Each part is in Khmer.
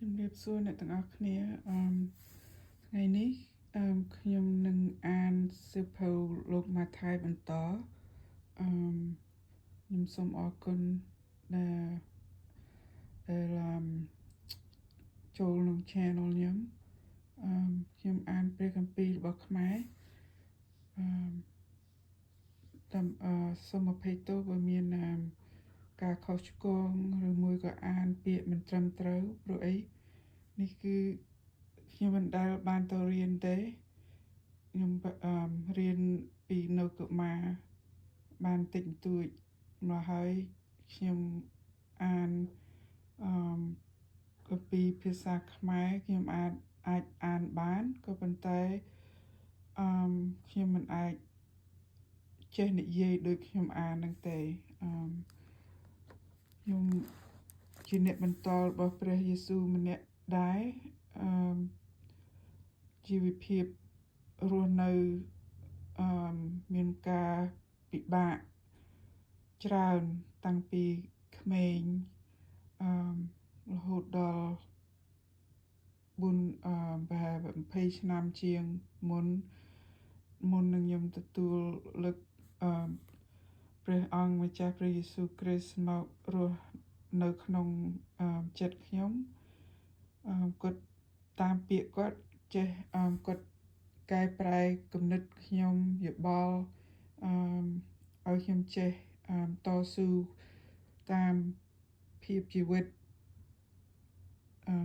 ជំរាបសួរអ្នកទាំងអស់គ្នាអឺថ្ងៃនេះអឺខ្ញុំនឹងអានសៀវភៅលោកម៉ាថាយបន្តអឺខ្ញុំសូមអរគុណដែលដែលអឺចូលក្នុង channel ខ្ញុំអឺខ្ញុំអានព្រះគម្ពីររបស់ខ្មែរអឺតាមអឺសូមអភ័យទោសបើមានអឺការខុសឆ្គងឬមួយក៏អានពាក្យមិនត្រឹមត្រូវព្រោះអីនេះគឺខ្ញុំមិនដែលបានទៅរៀនទេខ្ញុំអឺរៀនពីនៅកុមារបានតិចបន្តួចមកហើយខ្ញុំអានអឺគម្ពីរភាសាខ្មែរខ្ញុំអាចអាចអានបានក៏ប៉ុន្តែអឺខ្ញុំមិនអាចចេះនិយាយដូចខ្ញុំអាននឹងទេអឺខ្ញុំជាអ្នកបន្តរបស់ព្រះយេស៊ូវម្នាក់ដែរអឺជីវភាពរស់នៅអឺមានការពិបាកច្រើនតាំងពីក្មេងអឺរហូតដល់4អឺប្រហែល20ឆ្នាំជាងមុនមុននឹងខ្ញុំទទួលលើកអឺព្រះអង្គម្ចាស់ព្រះយេស៊ូវគ្រីស្ទមករស់នៅក្នុងចិត្តខ្ញុំអឺគាត់តាមពាក្យគាត់ចេះអឺគាត់កែប្រែគំនិតខ្ញុំយោបល់អឺឲ្យខ្ញុំចេះអឺតស៊ូតាមភាពជីវិតអឺ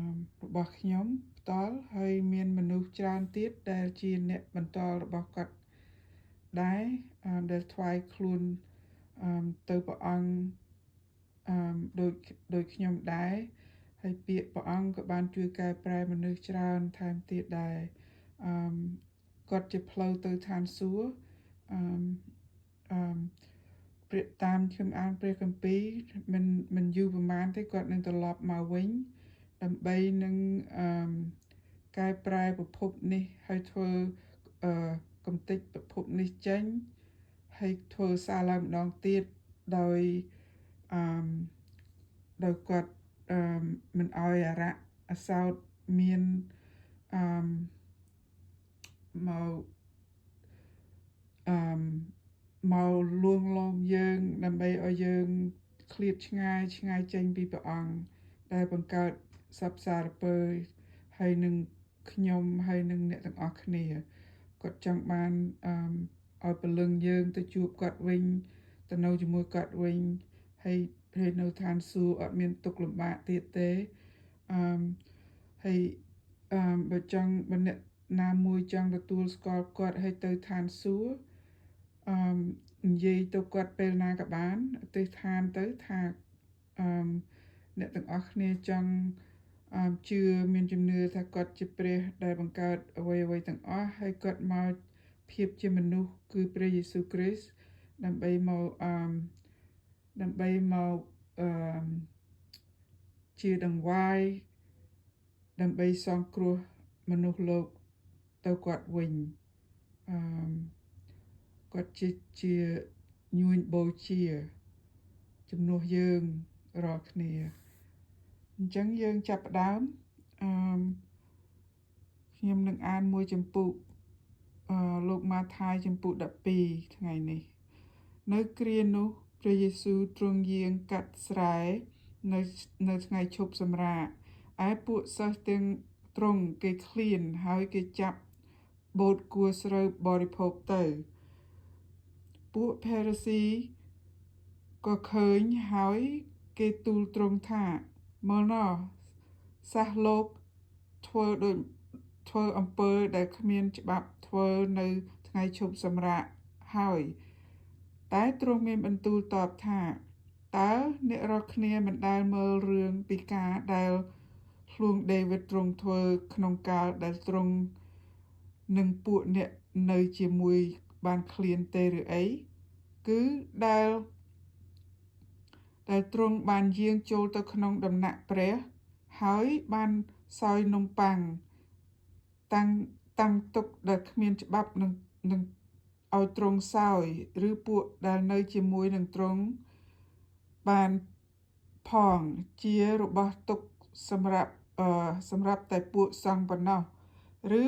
របស់ខ្ញុំផ្ទាល់ហើយមានមនុស្សច្រើនទៀតដែលជាអ្នកបន្តរបស់គាត់ដែរដែលថ្វាយខ្លួនអឺទៅព្រះអង្គអឺដូចដូចខ្ញុំដែរហើយពាក្យព្រះអង្គក៏បានជួយកែប្រែមនុស្សច្រើនថែមទៀតដែរអឺគាត់ជាផ្លូវទៅឋានសួគ៌អឺអឺព្រះតាមខ្ញុំអានព្រះគម្ពីរមិនមិនយូរប្រហែលទេគាត់នឹងត្រឡប់មកវិញដើម្បីនឹងអឺកែប្រែពិភពនេះហើយធ្វើអឺកំទេចពិភពនេះចេញហើយធ្វើសារឡើងម្ដងទៀតដោយអឺដោយគាត់អឺមិនឲ្យអារក្សអសោតមានអឺមកអឺមកលួងលោមយើងដើម្បីឲ្យយើងឃ្លាតឆ្ងាយឆ្ងាយចេញពីព្រះអង្គដែលបង្កើតសព្វសារពើហើយនឹងខ្ញុំហើយនឹងអ្នកទាំងអស់គ្នាគាត់ចង់បានអឺឲ្យពលឹងយើងទៅជួបគាត់វិញទៅនៅជាមួយគាត់វិញហើយហើយនៅឋានសួគ៌អត់មានទុក្ខលំបាកទៀតទេអឺហើយអឺបើចង់បើអ្នកណាមួយចង់ទទួលស្គាល់គាត់ហើយទៅឋានសួគ៌អឺនិយាយទៅគាត់ពេលណាក៏បានទេឋានទៅថាអឺអ្នកទាំងអស់គ្នាចង់អឺជឿមានជំនឿថាគាត់ជាព្រះដែលបង្កើតអ្វីអ្វីទាំងអស់ហើយគាត់មកភាពជាមនុស្សគឺព្រះយេស៊ូវគ្រីស្ទដើម្បីមកអឺដើម្បីមកអឺជាដង្វាយដើម្បីសង្គ្រោះមនុស្សលោកទៅគាត់វិញអឺគាត់ជាជាញួញបូជាជំនួសយើងរាល់គ្នាអញ្ចឹងយើងចាប់ផ្ដើមអឺខ្ញុំនឹងអានមួយចម្ពោះអឺលោកម៉ាថាយជំពូក12ថ្ងៃនេះ នៅគ្រានោះព្រះយេស៊ូវទ្រង់យាងកាត់ស្រែនៅនៅថ្ងៃឈប់សម្រាកឯពួកសិស្សទាំងទ្រង់គេឃ្លានហើយគេចាប់បូតគួរស្រូវបរិភោគទៅ ពួកផេរ៉ាស៊ីក៏ឃើញហើយគេទូលទ្រង់ថាមើលណោះសាសលោកធ្វើដូចធ្វើអំពើដែលគ្មានច្បាប់ធ្វើនៅថ្ងៃឈប់សម្រាកហើយ តែទ្រង់មានបន្ទូលតបថាតើអ្នករាល់គ្នាមិនដែលមើលរឿងពីការដែលហ្លួងដេវីតទ្រង់ធ្វើក្នុងកាលដែលទ្រង់និងពួកអ្នកនៅជាមួយបានឃ្លានទេឬអីគឺដែលដែលទ្រង់បានយាងចូលទៅក្នុងដំណាក់ព្រះ ហើយបានសោយនំប៉័ងតាំងតាំងទុកដែលគ្មានច្បាប់នឹងនឹងឲ្យទ្រង់សោយឬពួកដែលនៅជាមួយនឹងទ្រង់បានផងជារបស់ទុកសម្រាប់ សម្រាប់តែពួកសង្ឃប៉ុណ្ណោះឬ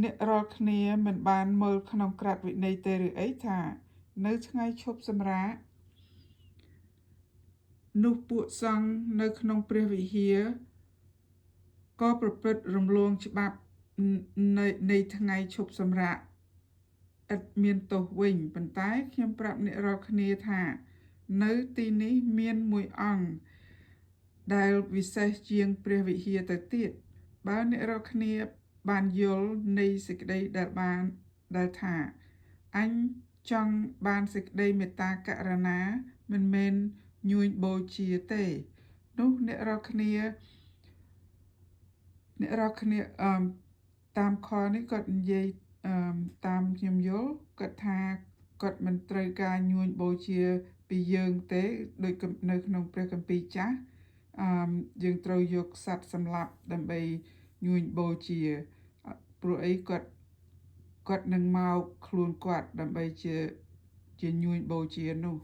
អ្នករាល់គ្នាមិនបានមើលក្នុងក្រឹតវិន័យទេឬអីថា នៅថ្ងៃឈប់សម្រាកនោះពួកសង្ឃនៅក្នុងព្រះវិហារក៏ប្រព្រឹត្តរំលងច្បាប់នៃថ្ងៃឈប់សម្រាកឥតមានទោសវិញប៉ុន្តែខ្ញុំប្រាប់អ្នករាល់គ្នាថា នៅទីនេះមានមួយអង្គដែលវិសេសជាងព្រះវិហារទៅទៀតបើអ្នករាល់គ្នាបានយល់នៃសេចក្តីដែលបានដែលថាអញចង់បានសេចក្តីមេត្តាករុណាមិនមែនញួញបូជាទេនោះអ្នករាល់គ្នាអ្នករាល់គ្នាអឺតាមខនេះគាត់និយាយអឺតាមខ្ញុំយល់គាត់ថាគាត់មិនត្រូវការញួញបូជាពីយើងទេដូចនៅក្នុងព្រះគម្ពីរចាស់អឺយើងត្រូវយកសត្វសម្លាប់ដើម្បីញួញបូជាព្រោះអីគាត់គាត់នឹងមកខ្លួនគាត់ដើម្បីជាជាញួញបូជានោះ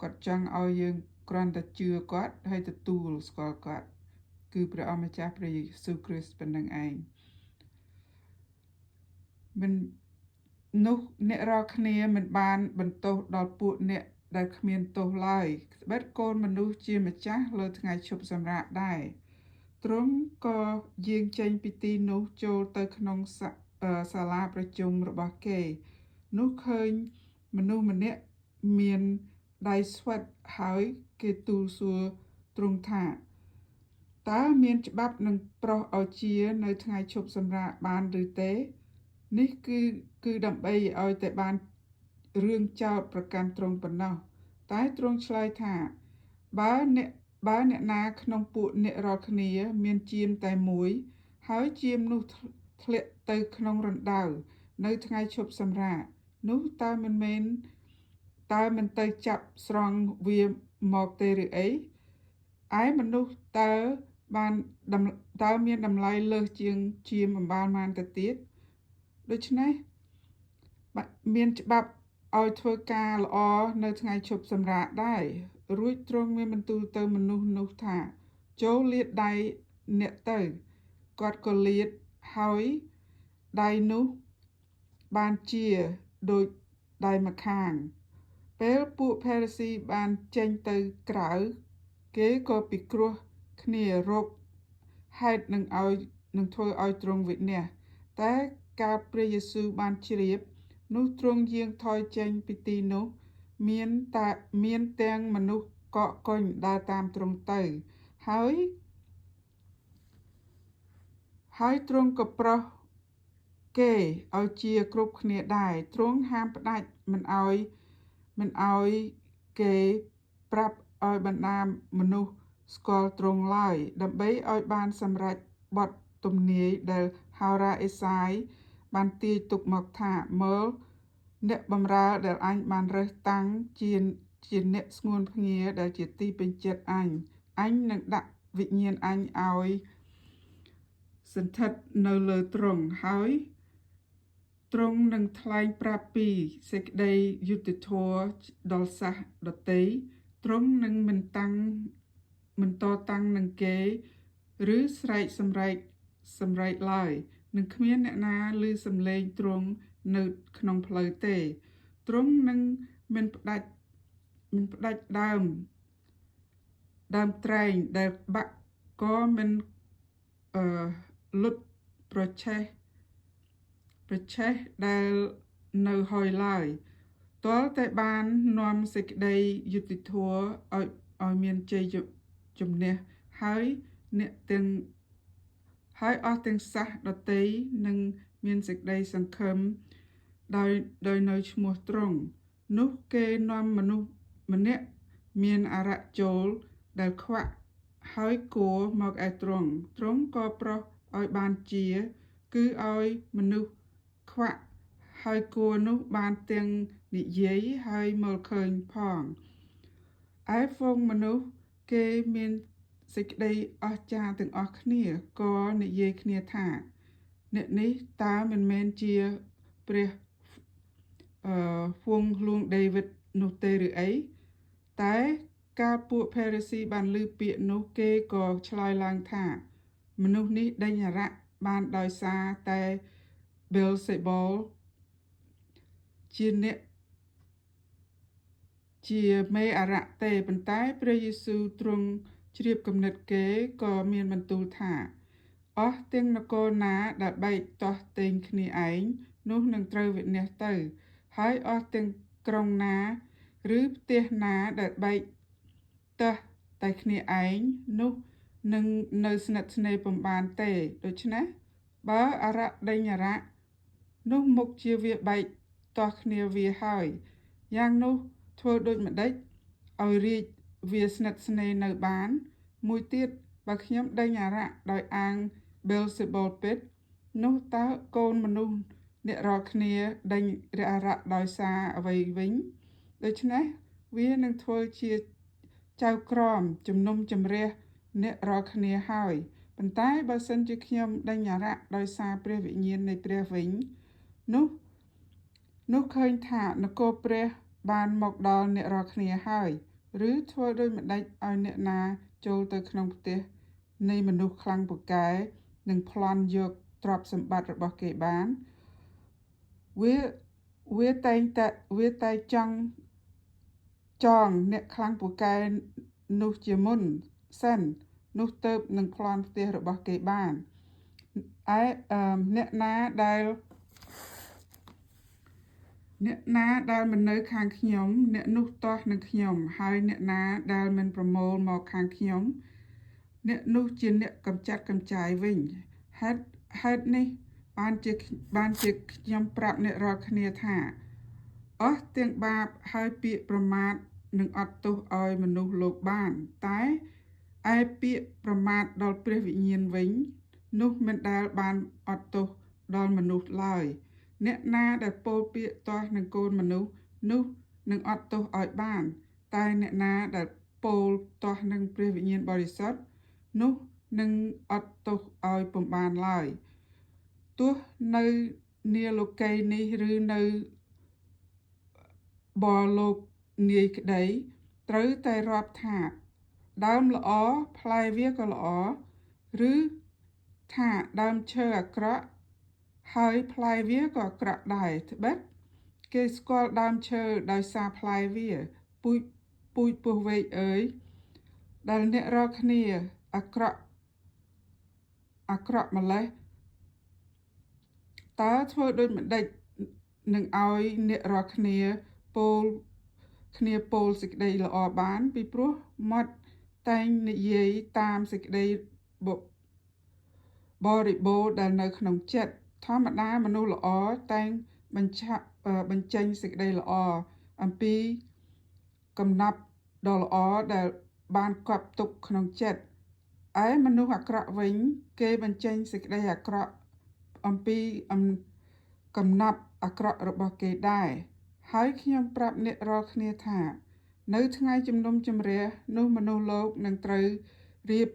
គាត់ចង់ឲ្យយើងគ្រាន់តែជឿគាត់ហើយទទួលស្គាល់គាត់គឺព្រះអម្ចាស់ព្រះយេស៊ូវគ្រីស្ទប៉ុណ្ណឹងឯងមិននោះអ្នករាល់គ្នាមិនបានបន្ទោសដល់ពួកអ្នកដែលគ្មានទោសឡើយត្បិតកូនមនុស្សជាម្ចាស់លើថ្ងៃឈប់សម្រាកដែរទ្រង់ក៏យាងចេញពីទីនោះចូលទៅក្នុងសាលាប្រជុំរបស់គេនោះឃើញមនុស្សម្នាក់មានដៃស្វិតហើយគេទូលសួរទ្រង់ថាតើមានច្បាប់នឹងប្រោះឲ្យជានៅថ្ងៃឈប់សម្រាកបានឬទេនេះគឺគឺដើម្បីឲ្យតែបានរឿងចោតប្រកាន់ទ្រង់ប៉ុណ្ណោះតែទ្រង់ឆ្លើយថាបើអ្នកបើអ្នកណាក្នុងពួកអ្នករាល់គ្នាមានចៀមតែមួយហើយចៀមនោះធ្លាក់ទៅក្នុងរណ្ដៅនៅថ្ងៃឈប់សម្រាកនោះតើមិនមែនតើមិនទៅចាប់ស្រង់វាមកទេឬអីឯមនុស្សតើបានតើមានតម្លៃលើសជាងចៀមអំបាលម៉ានទៅទៀតដូច្នេះមានច្បាប់ឲ្យធ្វើការល្អនៅថ្ងៃឈប់សម្រាកដែររួចទ្រង់មានបន្ទូលទៅមនុស្សនោះថាចូលលាតដៃអ្នកទៅគាត់ក៏លាតហើយដៃនោះបានជាដូចដៃម្ខាងពេលពួកផេរស៊ីបានចេញទៅក្រៅគេក៏ពិគ្រោះគ្នារកហេតុនឹងឲ្យនឹងធ្វើឲ្យទ្រង់វិនាសតែកាលព្រះយេស៊ូវបានជ្រាបនោះទ្រង់យាងថយចេញពីទីនោះមានតែមានទាំងមនុស្សកកកុញដើរតាមទ្រង់ទៅហើយហើយទ្រង់ក៏ប្រោះគេឲ្យជាគ្រប់គ្នាដែរទ្រង់ហាមផ្ដាច់មិនឲ្យមិនឲ្យគេប្រាប់ឲ្យបណ្ដាមនុស្សស្គាល់ទ្រង់ឡើយដើម្បីឲ្យបានសម្រេចបទទំនាយដែលហោរាអេសាយបានទាយទុកមកថាមើលអ្នកបម្រើដែលអញបានរើសតាំងជាជាអ្នកស្ងួនភ្ងាដែលជាទីពេញចិត្តអញអញនឹងដាក់វិញ្ញាណអញឲ្យសន្ធិដ្ឋនៅលើទ្រង់ហើយទ្រង់នឹងថ្លែងប្រាប់ពីសេចក្តីយុត្តិធម៌ដល់សាសដទៃទ្រង់នឹងមិនតាំងមិនតតាំងនឹងគេឬស្រែកសម្រែកសម្រែកឡើយនឹងគ្មានអ្នកណាឮសំឡេងទ្រង់នៅក្នុងផ្លូវទេទ្រង់នឹងមិនផ្ដាច់មិនផ្ដាច់ដើមដើមត្រែងដែលបាក់ក៏មិនអឺលុតប្រឆេះប្រឆេះដែលនៅហយឡើយទាល់តែបាននាំសេចក្តីយុត្តិធម៌ឲ្យឲ្យមានជ័យជំនះហើយអ្នកទាំងហើយអស់ទាំងសះដតីនឹងមានសេចក្តីសង្ឃឹមដោយដោយនៅឈ្មោះទ្រង់នោះគេនាំមនុស្សម្នាក់មានអារក្សចូលដែលខ្វាក់ហើយគួរមកឯទ្រង់ទ្រង់ក៏ប្រោះឲ្យបានជា គឺឲ្យមនុស្សខ្វាក់ហើយគួរនោះបានទាំងនិយាយហើយមើលឃើញផងឯហ្វូងមនុស្សគេមានសេចក្តីអស្ចារ្យទាំងអស់គ្នាក៏និយាយគ្នាថាអ្នកនេះតើមិនមែនជាព្រះអឺហ្វូងហ្លួងដេវីតនោះទេឬអីតែកាលពួកផេរ៉េស៊ីបានឮពាក្យនោះគេក៏ឆ្លើយឡើងថា មនុស្សនេះដេញអារក្សបានដោយសារតែប៊ែលសេប៊ុលជាអ្នកជាមេអារក្សទេប៉ុន្តែព្រះយេស៊ូវទ្រង់ជ្រាបគំនិតគេក៏មានបន្ទូលថាអស់ទាំងនគរណាដែលបែកទាស់ទែងគ្នាឯងនោះនឹងត្រូវវិនាសទៅហើយអស់ទាំងក្រុងណាឬផ្ទះណាដែលបែកទាស់តែគ្នាឯងនោះនឹងនៅស្និទ្ធស្នាលពុំបានទេដូច្នេះបើអារក្សដេញអារក្សនោះមុខជាវាបែកទាស់គ្នាវាហើយយ៉ាងនោះធ្វើដូចម្ដេចឲ្យរាជវាស្និទ្ធស្នាលនៅបានមួយទៀតបើខ្ញុំដេញអារក្សដោយអាងប៊ែលសេប៊ុលពិតនោះតើកូនមនុស្សអ្នករាល់គ្នាដេញអារក្សដោយសារអ្វីវិញដូច្នេះវានឹងធ្វើជាចៅក្រមជំនុំជម្រះអ្នករាល់គ្នាហើយប៉ុន្តែបើសិនជាខ្ញុំដេញអារក្សដោយសារព្រះវិញ្ញាណនៃព្រះវិញនោះនោះឃើញថានគរព្រះបានមកដល់អ្នករាល់គ្នាហើយឬធ្វើដូចម្ដេចឲ្យអ្នកណាចូលទៅក្នុងផ្ទះនៃមនុស្សខ្លាំងពូកែនិងប្លន់យកទ្រព្យសម្បត្តិរបស់គេបានវាវាតែងតែវាតែចង់ចងអ្នកខ្លាំងពូកែនោះជាមុនសិននោះទៅនឹងប្លន់ផ្ទះរបស់គេបានឯអ្នកណាដែលអ្នកណាដែលមិននៅខាងខ្ញុំអ្នកនោះទាស់នឹងខ្ញុំហើយអ្នកណាដែលមិនប្រមូលមកខាងខ្ញុំអ្នកនោះជាអ្នកកំចាត់កំចាយវិញហេតុហេតុនេះបានជាបានជាខ្ញុំប្រាប់អ្នករាល់គ្នាថាអស់ទាំងបាបហើយពាក្យប្រមាថនឹងអត់ទោសឲ្យមនុស្សលោកបានតែឯពាក្យប្រមាថដល់ព្រះវិញ្ញាណវិញនោះមិនដែលបានអត់ទោសដល់មនុស្សឡើយអ្នកណាដែលពោលពាក្យទាស់នឹងកូនមនុស្សនោះនឹងអត់ទោសឲ្យបានតែអ្នកណាដែលពោលទាស់នឹងព្រះវិញ្ញាណបរិសុទ្ធនោះនឹងអត់ទោសឲ្យពុំបានឡើយទោះនៅនាលោកីនេះឬនៅបរលោកនាយក្តីត្រូវតែរាប់ថាដើមល្អផ្លែវាក៏ល្អឬថាដើមឈើអាក្រក់ហើយផ្លែវាក៏អាក្រក់ដែរត្បិតគេស្គាល់ដើមឈើដោយសារផ្លែវាពូជពូជពស់វែកអើយដែលអ្នករាល់គ្នាអាក្រក់អាក្រក់ម្លេះតើធ្វើដូចម្ដេចនឹងឲ្យអ្នករាល់គ្នាពោលគ្នាពោលសេចក្តីល្អបានពីព្រោះមាត់តែងនិយាយតាមសេចក្តីបរិបូរណ៍ដែលនៅក្នុងចិត្តធម្មតាមនុស្សល្អតែងបញ្ឆាបញ្ចេញសេចក្តីល្អអំពីកំណប់ដ៏ល្អដែលបានកប់ទុកក្នុងចិត្តឯមនុស្សអាក្រក់វិញគេបញ្ចេញសេចក្តីអាក្រក់អំពីកំណប់អាក្រក់របស់គេដែរហើយខ្ញុំប្រាប់អ្នករាល់គ្នាថានៅថ្ងៃជំនុំជម្រះនោះមនុស្សលោកនឹងត្រូវរៀប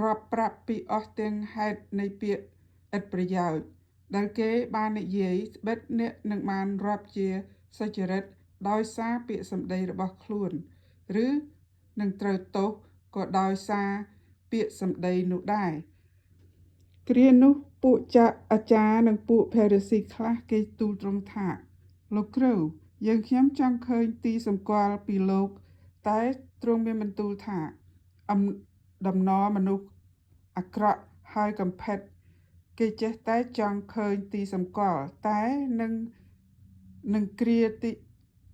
រាប់ប្រាប់ពីអស់ទាំងហេតុនៃពាក្យឥតប្រយោជន៍ដែលគេបាននិយាយត្បិតអ្នកនឹងបានរាប់ជាសុចរិតដោយសារពាក្យសម្ដីរបស់ខ្លួនឬនឹងត្រូវទោសក៏ដោយសារពាក្យសម្ដីនោះដែរគ្រានោះពួកចាអាចារ្យនិងពួកផេរិស៊ីខ្លះគេទូលទ្រង់ថាលោកគ្រូយើងខ្ញុំចង់ឃើញទីសម្គាល់ពីលោកតែទ្រង់មានបន្ទូលថាអំដំណរមនុស្សអាក្រក់ហើយកំផិតគេចេះតែចង់ឃើញទីសម្គាល់តែនឹងនឹងគ្រាទី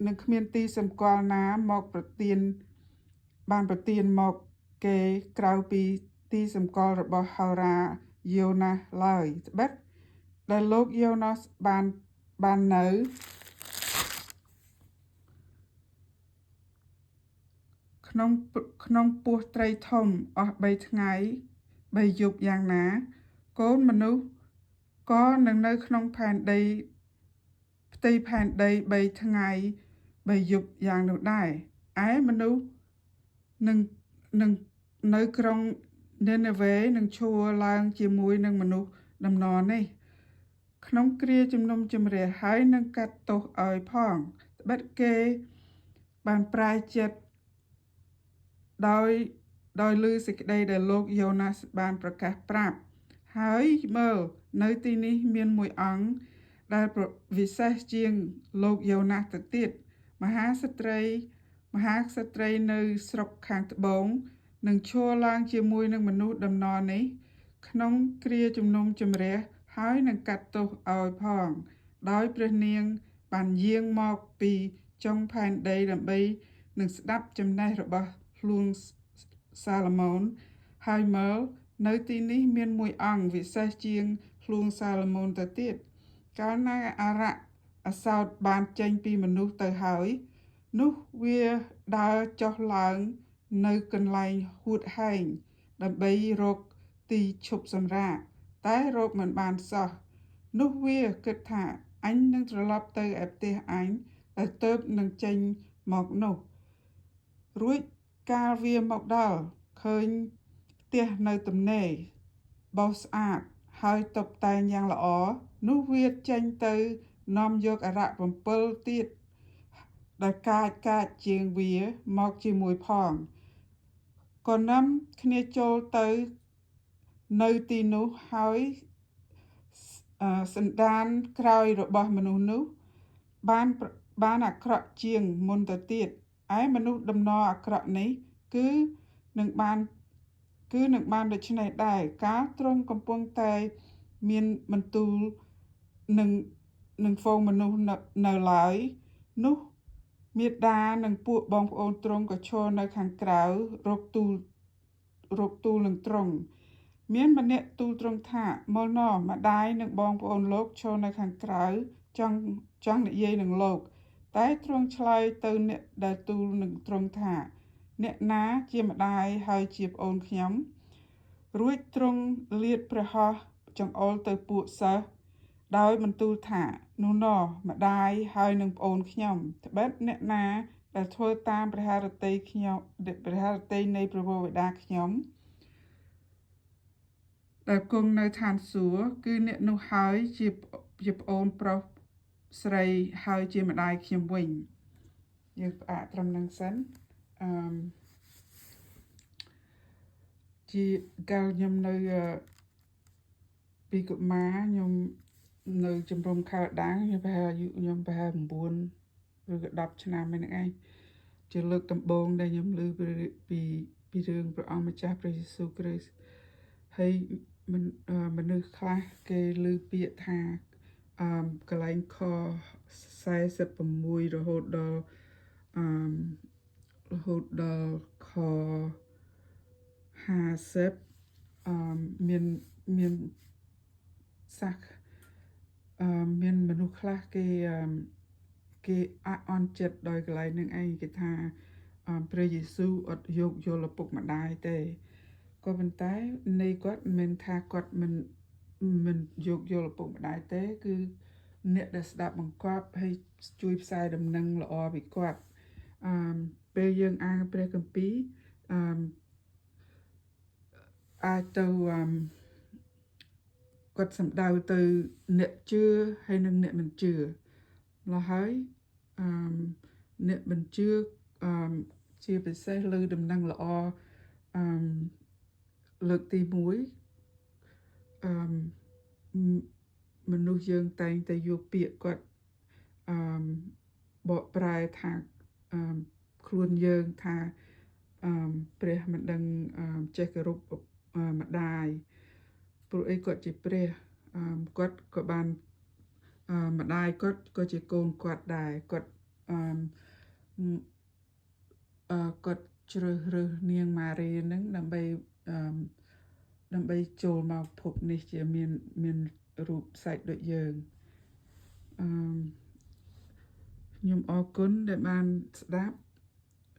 នឹងគ្មានទីសម្គាល់ណាមកប្រទានបានប្រទានមកគេក្រៅពីទីសម្គាល់របស់ហោរាយ៉ូណាសឡើយត្បិតដែលលោកយ៉ូណាសបានបាននៅក្នុងក្នុងពោះត្រីធំអស់3ថ្ងៃ3យប់យ៉ាងណាកូនមនុស្សក៏នឹងនៅក្នុងផែនដីផ្ទៃផែនដី3ថ្ងៃ3យប់យ៉ាងនោះដែរឯមនុស្សនឹងនឹងនៅក្រុងនីនេវេនឹងឈរឡើងជាមួយនឹងមនុស្សដំណរនេះក្នុងគ្រាជំនុំជម្រះហើយនឹងកាត់ទោសឲ្យផងត្បិតគេបានប្រែចិត្តដោយ ដោយឮសេចក្តីដែលលោកយ៉ូណាសបានប្រកាសប្រាប់ហើយមើលនៅទីនេះមានមួយអង្គដែលវិសេសជាងលោកយ៉ូណាសទៅទៀតមហាស្ត្រីមហាក្សត្រីនៅស្រុកខាងត្បូងនឹងឈរឡើងជាមួយនឹងមនុស្សដំណរនេះ ក្នុងគ្រាជំនុំជម្រះហើយនឹងកាត់ទោសឲ្យផង ដោយព្រះនាងបានយាងមកពីចុងផែនដីដើម្បីនឹងស្ដាប់ចំណេះរបស់ហ្លួងសាឡូមោនហើយមើលនៅទីនេះមានមួយអង្គវិសេសជាងហ្លួងសាឡូមោនទៅទៀតកាលណាអារក្សអសោតបានចេញពីមនុស្សទៅហើយ នោះវាដើរចុះឡើងនៅកន្លែងហួតហែងដើម្បីរកទីឈប់សម្រាកតែរកមិនបានសោះនោះវាគិតថាអញនឹងត្រឡប់ទៅឯផ្ទះអញដែលទើបនឹងចេញមកនោះរួចកាលវាមកដល់ឃើញផ្ទះនៅទំនេរបោសស្អាតហើយតុបតែងយ៉ាងល្អនោះវាចេញទៅនាំយកអារក្ស7ទៀតដែលកាចកាចជាងវាមកជាមួយផងក៏នាំគ្នាចូលទៅនៅទីនោះហើយសន្តានក្រោយរបស់មនុស្សនោះបានបានអាក្រក់ជាងមុនទៅទៀតឯមនុស្សដំណរអាក្រក់នេះគឺនឹងបានគឺនឹងបានដូច្នេះដែរកាលទ្រង់កំពុងតែមានបន្ទូលនឹងនឹងហ្វូងមនុស្សនៅឡើយនោះមេដានិងពួកបងប្អូនទ្រង់ក៏ឈរនៅខាងក្រៅរកទូលរកទូលនឹងទ្រង់មានម្នាក់ទូលទ្រង់ថាមើលណម្ដាយនិងបងប្អូនលោកឈរនៅខាងក្រៅចង់ចង់និយាយនឹងលោក តែទ្រង់ឆ្លើយទៅអ្នកដែលទូលនឹងទ្រង់ថា អ្នកណាជាម្ដាយហើយជាប្អូនខ្ញុំ រួចទ្រង់លាតព្រះហស្ថចង្អុលទៅពួកសិស្សដោយបន្ទូលថានោះណម្ដាយហើយនឹងប្អូនខ្ញុំត្បិតអ្នកណាដែលធ្វើតាមព្រះハរតីខ្ញុំព្រះハរតីនៃព្រះវរបិតាខ្ញុំដែលគង់នៅឋានសួគ៌គឺអ្នកនោះហើយជាជាប្អូនប្រុសស្រីហើយជាម្ដាយខ្ញុំវិញយើងផ្អាកត្រឹមនឹងសិនអឺជាកាលខ្ញុំនៅពីកុមារខ្ញុំនៅជំរំខៅដាងខ្ញុំប្រហែលអាយុខ្ញុំប្រហែល9ឬក៏10ឆ្នាំហ្នឹងឯងជាលើកដំបូងដែលខ្ញុំឮពីពីពីរឿងព្រះអង្គម្ចាស់ព្រះយេស៊ូវគ្រីស្ទហើយមនុស្សខ្លះគេឮពាក្យថាអឺកន្លែងខ46រហូតដល់អឺរហូតដល់ខ50អឺមានមានសាសអឺមានមនុស្សខ្លះគេអឺគេអអន់ចិត្តដោយកន្លែងនឹងឯងគេថាព្រះយេស៊ូវអត់យោគយល់ឪពុកម្ដាយទេក៏ប៉ុន្តែនៃគាត់មិនថាគាត់មិនមិនយោគយល់ឪពុកម្ដាយទេ គឺអ្នកដែលស្ដាប់បង្គាប់ហើយជួយផ្សាយដំណឹងល្អពីគាត់អឺពេលយើងអានព្រះគម្ពីរអឺអាចទៅអឺគាត់សំដៅទៅអ្នកជឿហើយនិងអ្នកមិនជឿម្ល៉េះហើយអឺអ្នកមិនជឿអឺជាពិសេសលើដំណឹងល្អអឺលើកទី1អឺមនុស្សយើងតែងតែយកពាក្យគាត់អឺបកប្រែថាអឺខ្លួនយើងថាអឺព្រះមិនដឹងចេះគោរពម្ដាយព្រោះអីគាត់ជាព្រះអឺគាត់ក៏បានអឺម្ដាយគាត់ក៏ជាកូនគាត់ដែរគាត់អឺអឺគាត់ជ្រើសរើសនាងម៉ារីនឹងដើម្បីអឺដើម្បីចូលមកភពនេះជាមានមានរូបសាច់ដូចយើងអឺខ្ញុំអរគុណដែលបានស្ដាប់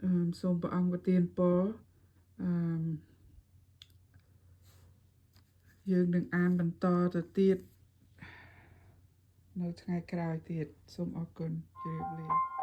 អឺសូមព្រះអង្គប្រទានពរអឺយើងនឹងអានបន្តទៅទៀតនៅថ្ងៃក្រោយទៀតសូមអរគុណជម្រាបលា។